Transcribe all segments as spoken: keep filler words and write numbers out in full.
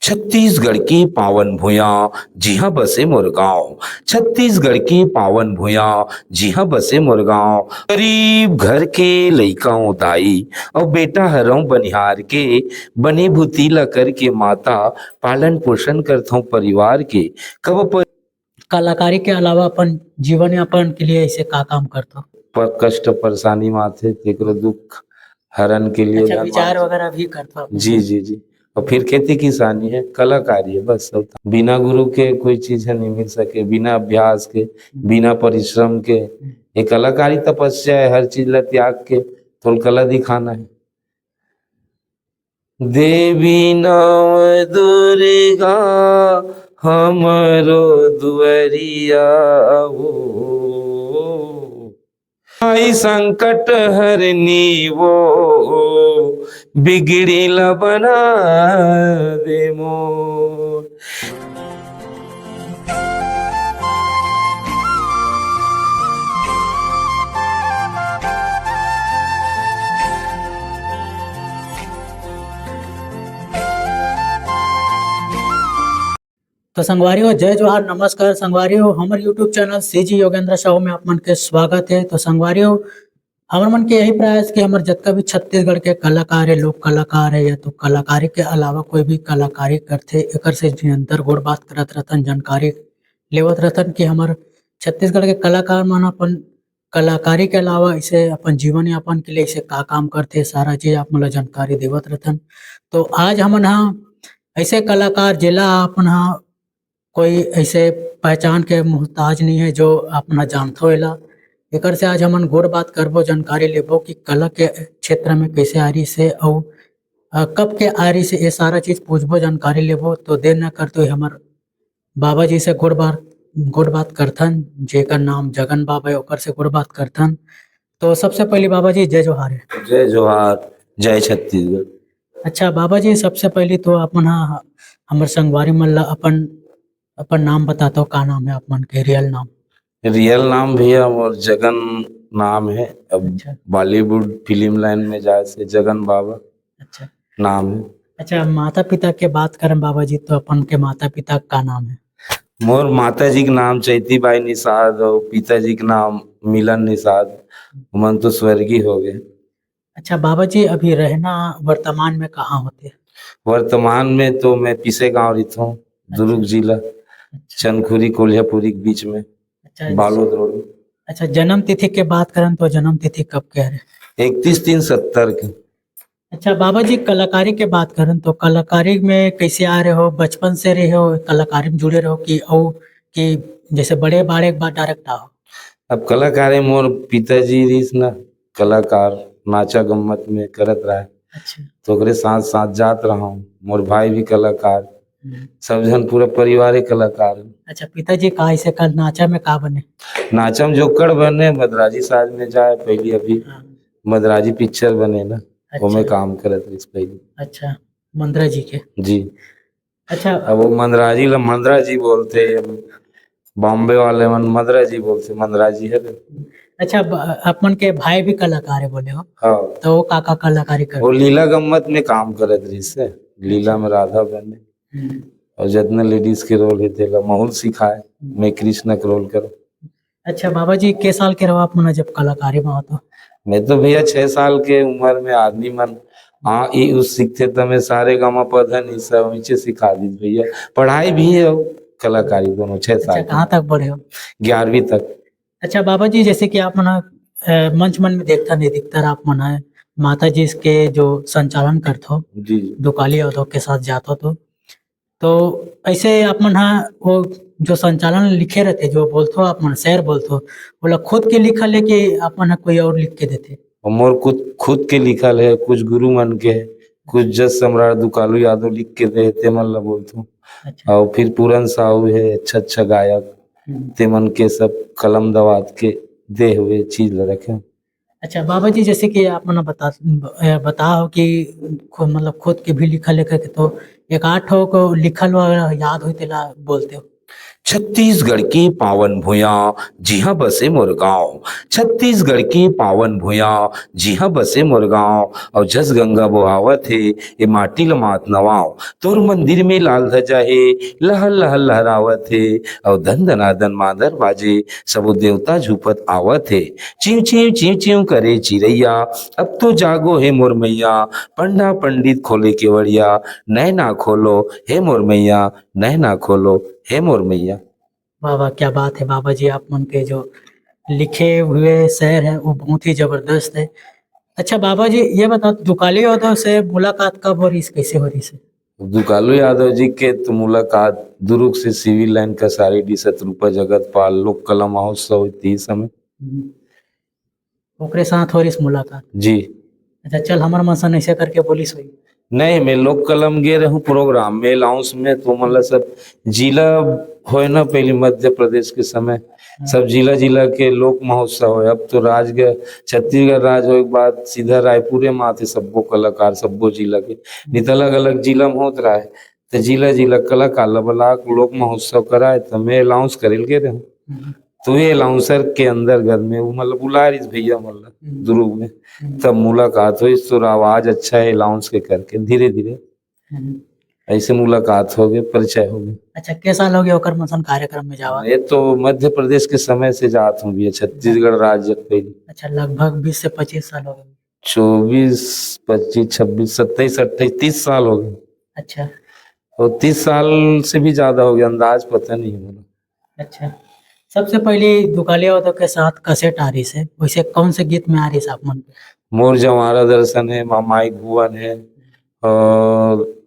छत्तीसगढ़ के पावन भुइयां, जिहां बसे मोर गांव। छत्तीसगढ़ के पावन भुइयां, जिहां बसे मोर गांव। गरीब घर के लइका हूं दाई, अउ बेटा हरंव बनिहार के। बने भूती ला करके माता, पालन पोषण करथंव परिवार के। कब पर कलाकारी के अलावा अपन जीवन यापन के लिए ऐसे का काम करथो? पर कष्ट परेशानी में आथे, तेकरो दुख हरण के लिए अच्छा, धन विचार मांगथे। वगैरह भी करथो अपन? जी, जी, जी। और फिर खेती किसानी है, कलाकारी है, बस सब। बिना गुरु के कोई चीज है नहीं मिल सके, बिना अभ्यास के, हम्म। बिना परिश्रम के। हम्म। ये कलाकारी तपस्या है, हर चीज ला त्याग के, तोल कला दिखाना है। देवी नव दुर्गा हमरो दुआरिया वो, आई संकट हरनी वो, बिगड़ी ला बना दे मोर। तो संगवारी हो, जय जोहार, नमस्कार संगवारी हो, हमर YouTube channel CG Yogendra Sahu में आप मन के स्वागत है। तो संगवारी हो, हमर मन के यही प्रयास कि हमर जतका भी छत्तीसगढ़ के कलाकार है, लोक कलाकार है या तो कलाकारी के अलावा कोई भी कलाकारी करथे, एकर से निरंतर गोठ बात करत रहथन, जानकारी लेवत रहथन कि हमर छत्तीसगढ़ के कलाकार मन अपन कलाकारी के अलावा इसे अपन जीवन यापन के लिए इसे का काम करथे, सारा चीज आप मन ला जानकारी देवत रहथन। तो आज हमन हा ऐसे कलाकार जेला अपन हा कोई ऐसे पहचान के मोहताज नहीं है जो आप मन हा जानथो एला। एकर से आज हमन गोठ बात करबो, जानकारी लेबो कि कला के क्षेत्र में कैसे आ रहिस हे अउ, अ, कब के आ रहिस हे, ये सारा चीज पूछबो, जानकारी लेबो। तो देर न करते हुए हमर बाबा जी से गोठ बात, गोठ बात करथन, जेकर नाम जगन बाबा है, ओकर से गोठ बात करथन। तो सबसे पहले बाबा जी जय जोहार है। जय जोहार, जय छत्तीसगढ़। अच्छा बाबा जी, सबसे पहले तो अपन हा हमर संगवारी मन ला अपन, अपन नाम बताथो, का नाम है आप मन के, रियल नाम? रियल नाम भैया मोर जगन नाम है। अब अच्छा। बॉलीवुड फिल्म लाइन में जाए से जगन बाबा अच्छा। नाम है। अच्छा, माता पिता के बात करन बाबा जी, तो अपन के माता पिता का नाम है? मोर माता जी के नाम चैती बाई निषाद और पिताजी के नाम मिलन निषाद। मन तो स्वर्गीय हो गए। अच्छा बाबा जी, अभी रहना वर्तमान में कहाँ होते? वर्तमान में तो मैं पिसे गांव रहिथों, अच्छा। दुर्ग जिला, अच्छा। चनखुरी कोलियापुरी के बीच में, अच्छा, बालोद रोड। अच्छा, जन्म तिथि के बात करन तो जन्म तिथि कब के हरे? इकतीस तीन सत्तर के। अच्छा बाबा जी, कलाकारी के बात करन तो कलाकारी में कैसे आ रहे हो? बचपन से रहे हो कलाकारी में जुड़े रहो कि अउ कि जैसे बड़े बाड़े के बाद डायरेक्ट आओ? अब कलाकारी मोर पिताजी रहिस ना, कलाकार नाचा गम्मत में करत रहे। अच्छा। तो ओकरे साथ साथ जात रहा हूँ। मोर भाई भी कलाकार, हम्म। सब झन पूरा परिवारे कलाकार है। अच्छा, पिताजी का ऐसे का नाचा में का बने? नाचा में जोकड़ बने, मदराजी साज में जाए पहली अभी। हाँ। मदराजी पिक्चर बने ना, अच्छा। ओमे काम करत रहिस पहली। अच्छा, मंदरा जी के। जी। अच्छा। अब वो मंदराजी ला मंदरा जी बोलते, बॉम्बे वाले मन मंदरा जी बोलते, मंदरा जी है ना। अच्छा, ब-, आप मन के भाई भी कलाकार है बोले हो? हाँ। तो वो का, का कलाकारी करते? वो लीला गम्मत में काम करत रहिस हे, लीला में राधा बने। हम्म। और जितना लेडीज के रोल है, तेला महू ल सिखाए, हम्म। मैं कृष्ण के रोल करूँ। अच्छा बाबा जी, के साल के रहो आप मन जब कलाकारी में हो तो? मैं तो भैया छह साल के उम्र में आदमी मन आ, ई, उस सीखते त मैं सारे गामा पधन ई सब नीचे सिखा दीस भैया। पढ़ाई भी है और कलाकारी दोनों, छह अच्छा, साल के। कहाँ तक पढ़े हो? ग्यारहवीं तक। अच्छा बाबा जी, जैसे कि आप मन, अ, मंच मन में देखता नहीं दिखता, आप मन है, माता जी के जो संचालन करथो, जी, जी। दुकाली यादव के साथ जाथो तो, तो ऐसे आप मन हा वो जो संचालन लिखे रहते, जो बोलथो आप मन, शेर बोलथो, ओला खुद के लिखल है कि आप मन हा कोई और लिख के देथे? और मोर खुद, खुद के लिखल है, कुछ गुरु मन के है, कुछ जस सम्राट दुकालू यादव लिख के दे, ते मन ला बोलथो। अच्छा। और फिर पूरन साहू है, अच्छा, अच्छा गायक, हम्म। ते मन के सब कलम दवात के दे हुए चीज ला रखे। अच्छा बाबा जी, जैसे कि आप मन बता, ब-, ए, बता हो कि खु-, मतलब खुद के भी लिखल है करके, तो एक आध ठो को लिखल वाला याद हो तेला बोलते हो। छत्तीसगढ़ के पावन भुइयां, जिहां बसे मोर गांव। छत्तीसगढ़ के पावन भुइयां, जिहां बसे मोर गांव। अउ जस गंगा बोहावत हे, ए माटी ल मात नवाव। तोर मंदिर में लाल ध्वजा हे, लहर लहर लहरावत हे। अउ धन धनाधन मांदर बाजे, सबो देवता झूपत आवत हे। चिंव चिंव चिंव चिंव करे चिरैया, अब तो जागो हे मोर मैया। पंडा पंडित खोले केवड़िया, नैना खोलो हे मोर मैया, नैना खोलो हे मोर मैया। वाह, वाह, क्या बात है बाबा जी, आप मन के जो लिखे हुए शेर है, वो बहुत ही जबरदस्त है। अच्छा बाबा जी, ये बताओ, दुकालू यादव से मुलाकात कब हो रही, कैसे हो रही से? दुकालू यादव जी के तो मुलाकात दुरुग से सिविल लाइन का सारी डी शत्रुपा जगत पाल लोक कला महोत्सव होती इस समय। हम्म। ओकरे साथ हो रही मुलाकात? जी। अच्छा, चल हमर मन सन ऐसे करके बोलिस होई। नहीं, मैं लोक कला म गे रहूं प्रोग्राम में, अनाउंस में, तो मतलब सब जिला होए ना, पहली मध्य प्रदेश के समय हाँ। सब जिला जिला के लोक महोत्सव होए। अब तो राज के, छत्तीसगढ़ राज होए के बाद सीधा रायपुरे में आथे सब्बो कलाकार, सब्बो जिला के। नहीं तो अलग अलग जिला में होत रहे, तो जिला जिला कलाकार ला बला के लोक महोत्सव कराए, तो मैं अनाउंस करे ल गे रहूं। हम्म। तो ये अनाउंसर के अंदर घर में वो मतलब बुला रही भैया मतलब हम्म। दुरुग में, हम्म। तब मुलाकात हुई। तो आवाज अच्छा है अनाउंस के करके धीरे धीरे हम्म। ऐसे मुलाकात हो गए, परिचय हो गए। अच्छा, के साल हो गया ओकर मन सन कार्यक्रम में जावा? ये तो मध्य प्रदेश के समय से जात हूँ भैया, छत्तीसगढ़ राज्य के पहले। अच्छा, लगभग बीस से पच्चीस साल हो गए। चौबीस, पच्चीस, छब्बीस, सत्ताईस, अट्ठाईस, तीस साल हो गए। अच्छा। और तीस साल से भी ज्यादा हो गया, अंदाज पता नहीं है मेरा। अच्छा, सबसे पहले दुकालू यादव के साथ कैसेट आ रही से, वैसे कौन से गीत में आ रही से आप मन के? मोर जवारा दर्शन है, मामाई भुवन है, और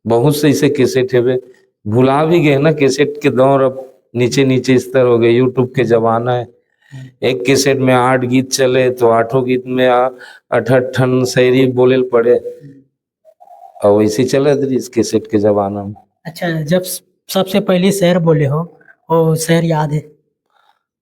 बहुत से ऐसे कैसेट हेवे, भुला भी गए ना कैसेट के दौर। अब नीचे नीचे स्तर हो गए, YouTube के जमाना है। हम्म। एक कैसेट में आठ गीत चले तो आठों गीत में आ-, अठहठ ठन शायरी बोले ल पड़े। हम्म। और वैसे चलत रही इस कैसेट के जमाना में। अच्छा, जब स-, सबसे पहली शेर बोले हो, वो शेर याद है?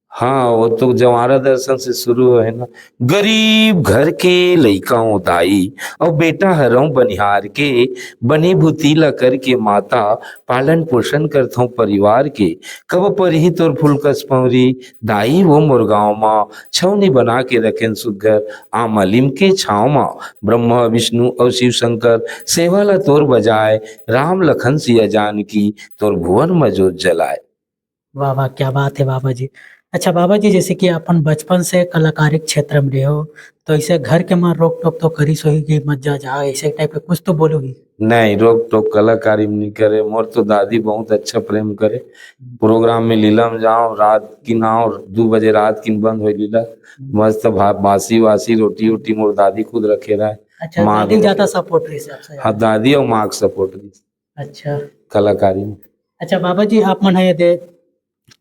हाँ, वो तो जवारा दर्शन से शुरू है ना। गरीब घर के लइका हूँ दाई, अउ बेटा हरौं बनिहार के, बनी भूती ला करके माता, पालन पोषण करथौं परिवार के। कब परही तोर फूल कस पौरी, दाई वो मोर गाँव मा, छौनी बना के रखेन सुग्घर, आमा लिम के छाँव मा। ब्रह्मा विष्णु अउ शिव शंकर, सेवा ला तोर बजाए, राम लखन सिया जानकी, तोर भुवन मा जोत जलाए। वाह, वाह, क्या बात है बाबा जी। अच्छा बाबा जी, जैसे कि अपन बचपन से कलाकारी क्षेत्र में रहे हो, तो ऐसे घर के मन रोक टोक तो करिस होही कि मत जा, जा, ऐसे टाइप के कुछ तो बोलो ही। नहीं, रोक टोक कलाकारी में नहीं करे। मोर तो दादी बहुत अच्छा प्रेम करे। हम्म। प्रोग्राम में लीला में जाओ, रात किन आओ, दो बजे रात किन बंद होए लीला। हम्म। मस्त भा-, बासी वासी रोटी वोटी मोर दादी खुद रखे रहे। अच्छा, माँ दादी भी ज्यादा रखे। सपोर्ट रही आपसे? हाँ, दादी और माँ के सपोर्ट रही। अच्छा। कलाकारी में। अच्छा बाबा जी, आप मन है दे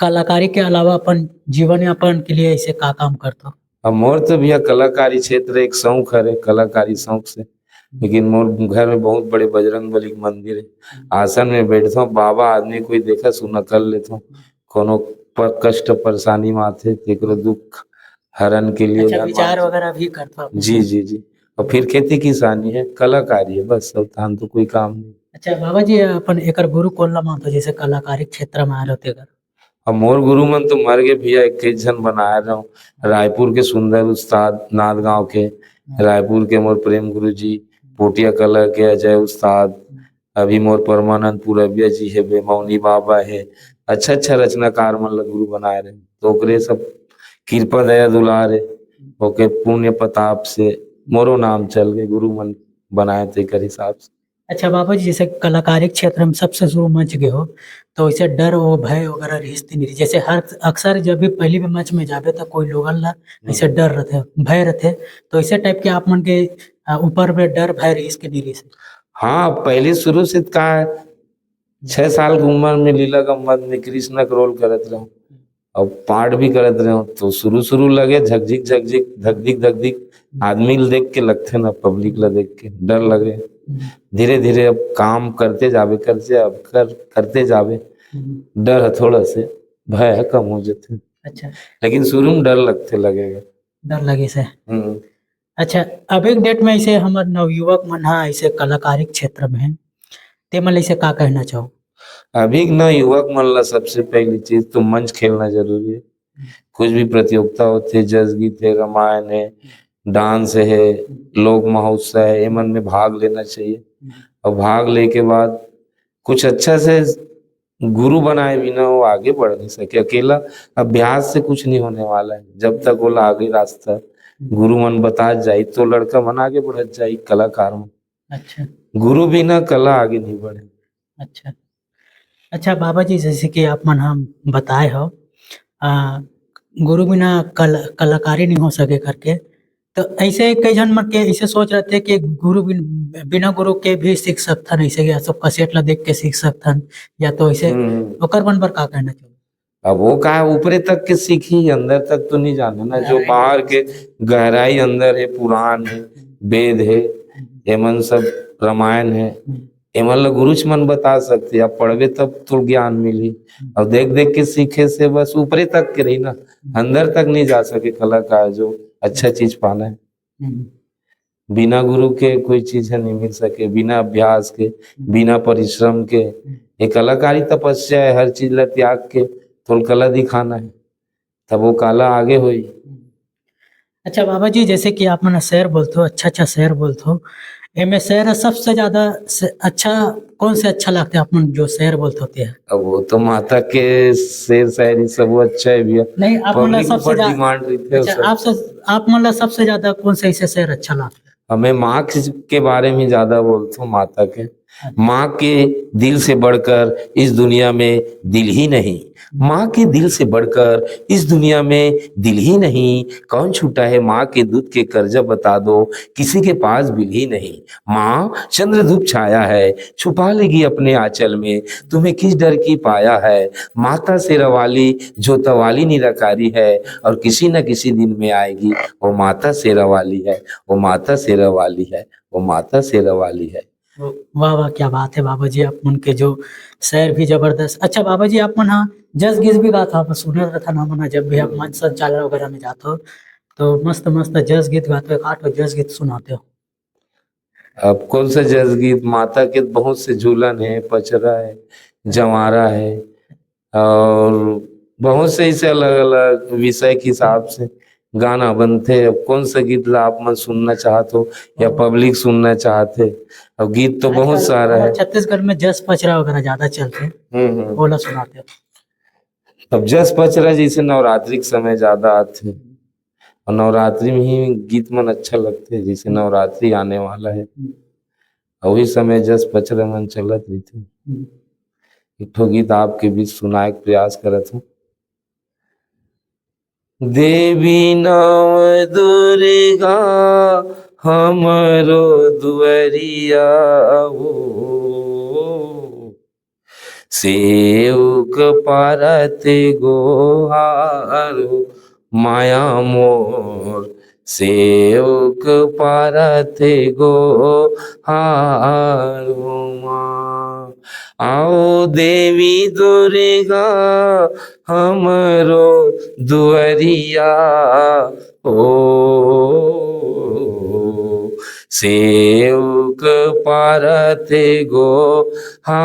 कलाकारी के अलावा अपन जीवन यापन के लिए ऐसे का काम करथो? अब मोर तो भैया कलाकारी क्षेत्र एक शौक हरे, कलाकारी शौक से। लेकिन मोर घर में बहुत बड़े बजरंग बली के मंदिर है। हम्म। आसन में बैठथौं, बाबा आदमी कोई देखा सुना कर लेथौं। कोनो प-, कष्ट परेशानी में आथे, तेकरो दुख हरण के लिए अच्छा, धन विचार मांगथौं। वगैरह भी करथो अपन? जी, जी, जी। और फिर खेती किसानी है, कलाकारी है, बस, अब धान तो कोई काम नहीं। अच्छा बाबा जी, अपन एकर गुरु कोन ला मानथो, जैसे कलाकारी क्षेत्र में आ रहे हो तेकर? अब मोर गुरु मन तो मर गए भैया, इक्कीस झन बनाए रहो। रायपुर के सुंदर उस्ताद नांदगांव के, हम्म। रायपुर के मोर प्रेम गुरु जी, पोटिया कला के अजय उस्ताद, हम्म। अभी मोर परमानंद पुरबिया जी हे, बेमौनी बाबा हे, अच्छा अच्छा रचनाकार मन ला गुरु बनाए रहे। तो ओकरे सब कृपा दया दुलार हे, ओके पुण्य प्रताप से मोरो नाम चल गए, गुरु मन बनाए तेकर हिसाब से। अच्छा बाबा जी, जैसे कलाकारी क्षेत्र में सबसे शुरू मंच गए हो, तो ऐसे डर और भय वगैरह रिहिस ते नहीं? जैसे हर, अक्सर जब भी पहली भी मंच में जाबे तो कोई लोगन ला ऐसे हम्म। डर रहते, भय रहते, तो ऐसे टाइप के आप मन के, आ, ऊपर में डर भय रिहिस के नहीं रिहिस? हाँ, पहले शुरू से का है, छह साल की उम्र में लीला गम्मत में कृष्ण का रोल करत रहूं। अब पाठ भी करत रहे हो, तो शुरू शुरू लगे झकझिक झकझिक, धकधिक धकधिक, आदमी ल देख के लगथे ना, पब्लिक ल देख के डर लगे। हम्म। धीरे धीरे अब काम करते जाबे, करते जाबे, कर, करते जाबे, हम्म। डर है थोड़ा से, भय है कम हो जाते। अच्छा। लेकिन शुरू में डर लगते लगेगा। डर लगे से। हम्म। अच्छा, अब एक डेट में ऐसे हमर नवयुवक मन हा ऐसे कलाकारी क्षेत्र में है, ते मन ऐसे का कहना चाहो? अभी के ना युवक मन ला सबसे पहली चीज तो मंच खेलना जरूरी है। कुछ भी प्रतियोगिता होथे, जस गीत है, रामायण है, डांस है, लोक महोत्सव है, एमन में भाग लेना चाहिए। और भाग लेके बाद कुछ अच्छा से गुरु बनाए बिना वो आगे बढ़ नहीं सके। अकेला अभ्यास से कुछ नहीं होने वाला है। जब तक वो आगे रास्ता गुरु मन बता जाई तो लड़का मन आगे बढ़त जाई, कलाकार मन। अच्छा। गुरु बिना कला आगे नहीं बढ़े। अच्छा। अच्छा बाबा जी, जैसे कि आप मन हम बताए हो, आ, गुरु बिना कल-, कलाकारी नहीं हो सके करके, तो ऐसे कई झन मन के ऐसे सोच रहथे कि गुरु बिन-, बिना गुरु के भी सीख सकथन, ऐसे कि सब कैसेट ला देख के सीख सकथन, या तो ऐसे हम्म। ओकर मन पर का कहना चाहोगे? अब वो का है, ऊपरे तक के सीखी, अंदर तक तो नहीं जाने ना। जो बाहर के गहराई अंदर है, पुराण है, वेद है, एमन सब रामायण है, एमन ला गुरुच मन बता सकथे। आप पढ़बे तब तो ज्ञान मिली। अब देख देख के सीखे से बस ऊपरे तक के रही ना, अंदर तक नहीं जा सके कलाकार। जो अच्छा चीज पाना है, हम्म। बिना गुरु के कोई चीज है नहीं मिल सके, बिना अभ्यास के, बिना परिश्रम के। ये कलाकारी तपस्या है, हर चीज ला त्याग के तोल कला दिखाना है, तब वो कला आगे होई। अच्छा बाबा जी, जैसे कि आप मन शेर बोलथो, अच्छा अच्छा शेर बोलथो, एमे शेर सबसे ज्यादा से अच्छा कौन से अच्छा लगथे आप मन जो शेर बोलथो ते? अब वो तो माता के शेर शायरी सब वो अच्छा है भैया। नहीं, आप मन ला Public सबसे ऊपर ज्यादा demand रहथे अच्छा, उसका। आप सब, आप मन ला सबसे ज्यादा कौन से ऐसे शेर अच्छा लगथे? हमें माँ के, के बारे में ज्यादा बोलथो, माता के। माँ के दिल से बढ़कर इस दुनिया में दिल ही नहीं, माँ के दिल से बढ़कर इस दुनिया में दिल ही नहीं। कौन छूटा है माँ के दूध के कर्जा, बता दो, किसी के पास बिल ही नहीं। माँ चंद्रधूप छाया है, छुपा लेगी अपने आंचल में, तुम्हें किस डर की पाया है। माता शेरावाली, जोतावाली निराकारी है, और किसी न किसी दिन में आएगी। वो माता शेरावाली है, वो माता शेरावाली है, वो माता शेरावाली है। वाह वाह, क्या बात है बाबा जी, आप मन के जो शेर भी जबरदस्त। अच्छा बाबा जी, आप मन हा जस गीत भी गात हो, सुनत रहथन हमन हा, जब भी आप मंच संचालन वगैरह में जात हो तो मस्त मस्त जस गीत गात हो, एक आठ जस गीत सुनाते हो। अब कौन सा जस गीत? माता के बहुत से झूलन है, पचरा है, जवारा है, और बहुत से ऐसे अलग-अलग विषय के हिसाब से गाना बनथे। अब कौन सा गीत ला आप मन सुनना चाहत हो या public सुनना चाहत है? अब गीत तो बहुत आजकल सारा हमारे है। छत्तीसगढ़ में जस पचरा वगैरह ज्यादा चलथे, हम्म, हम्म। ओला सुनाते हो। अब जस पचरा जैसे नवरात्रि के समय ज्यादा आथे, और नवरात्रि में ही गीत मन अच्छा लगथे, जैसे नवरात्रि आने वाला है, और वही समय जस पचरा मन चलत रहिथे। हम्म। एक ठो गीत आपके बीच सुनाए के प्रयास करत हूँ। देवी नव दुर्गा हमरो दुआरिया हो, सेवक पारत गोहारो माया मोर, सेवक पारत गोहारो माँ। आओ देवी दुर्गा हमरो दुआरिया हो, सेवक पारत गोहारो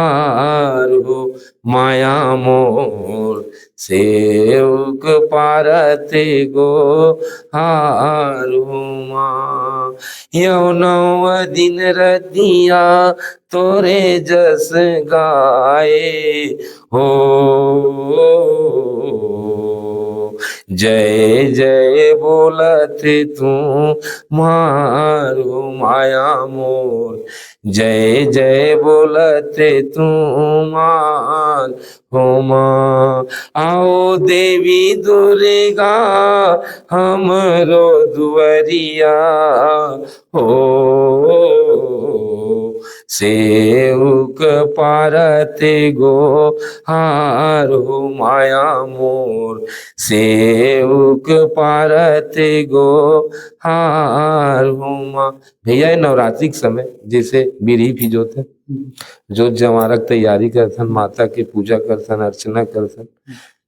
माया मोर, सेवक पारत गोहारो माँ। यौ नौ दिन रतिया तोरे जस गाए हो, जय जय बोलत तू मारो माया मोर, जय जय बोलत तू मार हो माँ। आओ देवी दुर्गा हमरो दुआरिया हो, सेवक पारत गोहारो माया मोर, सेवक पारत गोहारो माँ। भैया, ये नवरात्रि के समय जैसे बिरही फिजोथे, जोत जवारक तैयारी करथन, माता के पूजा करथन, अर्चना करथन,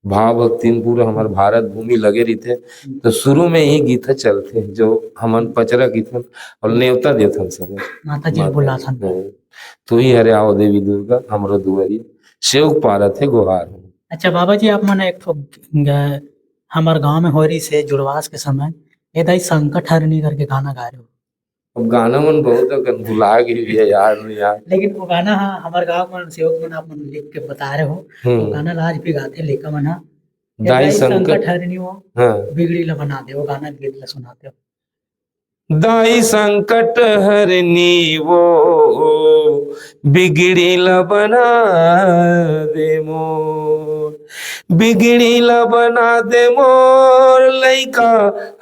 भाव भक्ति में पूरा हमर भारत भूमि लगे रहिथे, तो शुरू में ही गीत ह चलथे, जो हमन पचरा गीथन और नेवता देथन सब। माता जी ल माता बुलाथन। जी। तू ही हरे आव देवी दुर्गा हमरो दुआरी, सेवक पारत हे गोहार हो। अच्छा बाबा जी, आप मन एक ठो ग-, हमर गांव में होरी से जुड़वास के समय ए दाई संकट हरनी करके गाना गा रहे हो। अब गाना मन बहुत अकन भुला गे भैया, याद नहीं यार। लेकिन वो गाना, हाँ, हमर गांव मन सेवक मन आप मन लिख के बता रहे हो, वो हम्म। गाना ला आज भी गाथे लइका मन हा। ए दाई दाई संकट संकट हरनी वो हाँ। बिगड़ी ला बना दे, वो गाना गीत ला सुनाते हो। दाई संकट हरनी वो बिगड़ी ला बना दे मोर, बिगड़ी ला बना दे मोर, लइका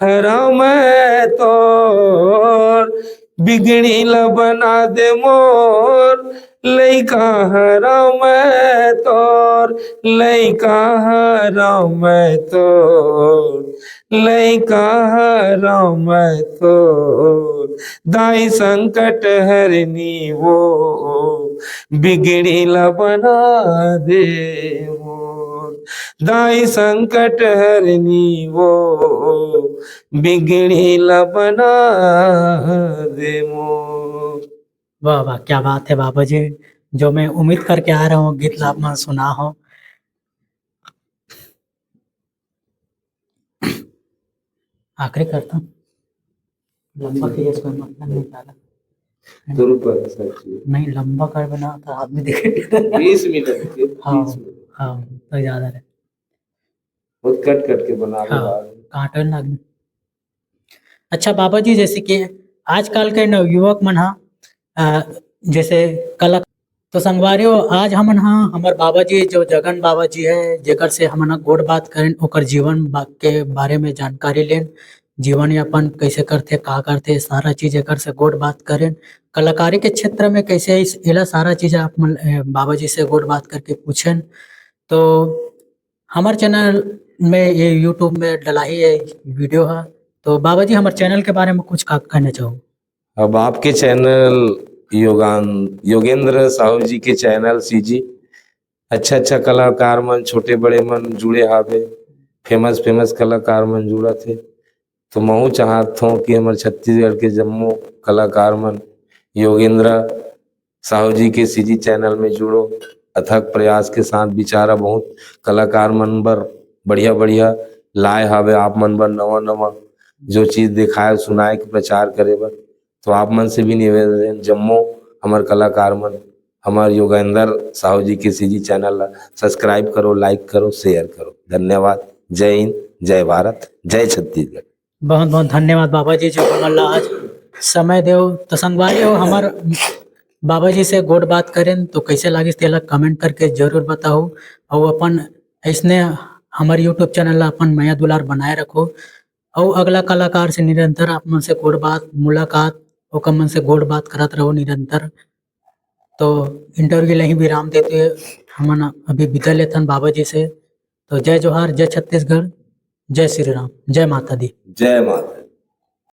हरंव मैं तोर, बिगड़ी ला बना दे मोर, लइका हरंव मैं तोर, लइका हरंव मैं तोर, लइका हरंव मैं तोर, दाई संकट हरनी वो बिगड़ी ला बना दे मोर, दाई संकट हरनी वो बिगड़ी ला बना दे मोर। वाह वाह, क्या बात है बाबा जी, जो मैं उम्मीद करके आ रहा हूँ गीत ला आप मन सुना हो। आखिरी करता हूँ, लंबा कीजिए, कोई मतलब नहीं ज्यादा। तो रुक पर सर जी। नहीं, लंबा कर बना तो आदमी देखे। बीस मिनट के, हाँ, बीस मिनट। हाँ, तो ज्यादा रहे। बहुत कट कट के बना हाँ, काटन लग। अच्छा बाबा जी, जैसे कि आजकल के नवयुवक मन हा, अ, जैसे कला, तो संगवारी हो, आज हमन हा हमर बाबा जी, जो जगन बाबा जी है, जेकर से हमन हा गोठ बात करेन, ओकर जीवन बा-, के बारे में जानकारी लेन, जीवन यापन कैसे करथे, का करथे, सारा चीज एकर से गोठ बात करेन। कलाकारी के क्षेत्र में कैसे इस, एला सारा चीज आप मन, अ, बाबा जी से गोठ बात करके पूछेन। तो हमर चैनल में, ये YouTube में डलाही है वीडियो हा, तो बाबा जी, हमर चैनल के बारे में कुछ का कहना चाहो? अब आपके चैनल योगान-, योगेंद्र साहू जी के चैनल सीजी, अच्छा अच्छा कलाकार मन, छोटे बड़े मन जुड़े हावे, फेमस फेमस कलाकार मन जुड़त हे। तो महू चाहत हों कि हमर छत्तीसगढ़ के जम्मो कलाकार मन योगेंद्र साहू जी के सीजी चैनल में जुड़ो। अथक प्रयास के साथ बेचारा बहुत कलाकार मन बर बढ़िया बढ़िया लाए हावे, आप मन बर नवा नवा जो चीज दिखाए सुनाए के प्रचार करे बर। तो आप मन से भी निवेदन, जम्मो हमर कलाकार मन, हमर योगेंद्र साहू जी के सीजी चैनल ला सब्सक्राइब करो, लाइक करो, शेयर करो। धन्यवाद। जय हिंद, जय भारत, जय छत्तीसगढ़। बहुत बहुत धन्यवाद बाबा जी, जो हमन ला आज समय देव। तो संगवारी हो, हमर बाबा जी से गोठ बात करेन तो कैसे लागिस, तेला कमेंट करके जरूर बताओ। और अपन ऐसने हमर YouTube चैनल ला अपन मया दुलार बनाए रखो। और अगला कलाकार से निरंतर आप मन से गोठ बात, मुलाकात, ओकर मन से गोठ बात करत रहो निरंतर। तो इंटरव्यू ला ही विराम देते हुए हमन अभी विदा लेथन बाबा जी से। तो जय जोहार, जय छत्तीसगढ़, जय श्री राम, जय माता दी। जय माता।